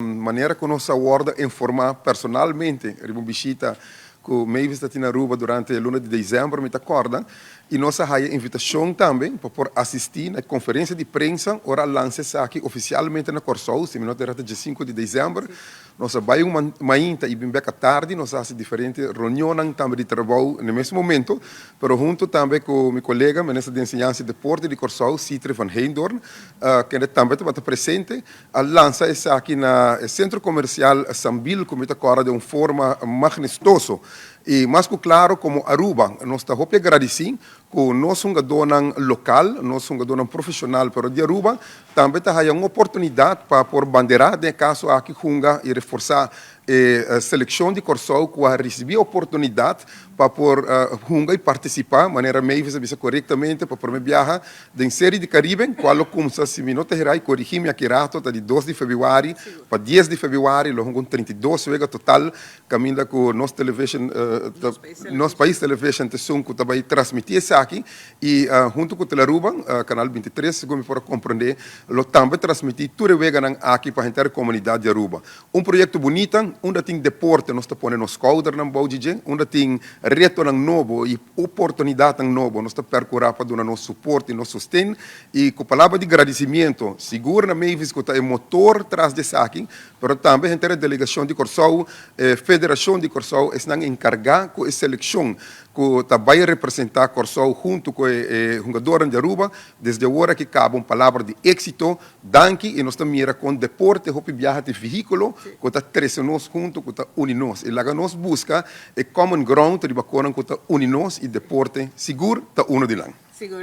Manera ku nos a wòrdu informá personalmente riba un bishita ku Mavis ta tin na Aruba durante e luna di desèmber, mi ta kòrda, i nos a haya invitashon tambe pa por asistí na e konferensia di prensa ora a lansa esaki ofisialmente na Kòrsou, si mi no ta erá ta 15 di desèmber. Nos a bai un mainta i bin bèk atardi, nos a hasi diferente reunionnan tambe di trabou na e mes momento, pero huntu tambe ku mi kolega minister di Enseñansa i Deporte di Kòrsou, Sithree van Heydoorn, kende tambe tabata presente. A lansa esaki na e sentro komersial Sambil ku mi ta kòrda den un forma magnestoso. I mas ku klaro komo Aruba nos ta hopi agradisí ku nos hungadónan lokal, nos hungadónan profeshonal pero di Aruba tambe ta haya un oportunidat pa por banderá den e kaso aki hunga i reforsá e selekshon di Kòrsou ku a risibí e oportunidat pa por hunga i partisipá, manera Mavis a bisa korektamente, pa promé biaha den Seri di Karibe, kual lo kumsa, si mi no ta hera i korigí mi aki rato, ta di 2 di febrüari pa 10 di febrüari, lo hunga un 32 wega total kaminda ku nos television, Nos Pais Television ta esun ku ta bai transmití esaki i huntu ku Telearuba, Kanal 23, segun mi por a komprendé, lo tambe transmití tur e weganan aki pa henter e komunidat di Aruba. Un proyekto bunita, unda tin deporte nos ta pone nos skoudernan bou di dje, unda tin retonan nobo i oportunidatnan nobo nos ta perkurá pa duna nos suporte i nos sosten. I ku palabra di gradisimiento sigur na Mavis ku ta e motor tras di esaki, pero tambe henter e delegashon di Kòrsou, e federashon di Kòrsou, esnan enkargá ku e selekshon ku ta bai representá Kòrsou huntu ku e hungadornan di Aruba, desde awor aki kaba un palabra di éksito. Danki i nos ta mira kon deporte hopi biaha ta e vehíkulo ku ta trese nos huntu, ku ta uni nos. I laga nos buska e common ground riba konan ku ta uni nos i deporte sigur ta uno di nan. Sigur.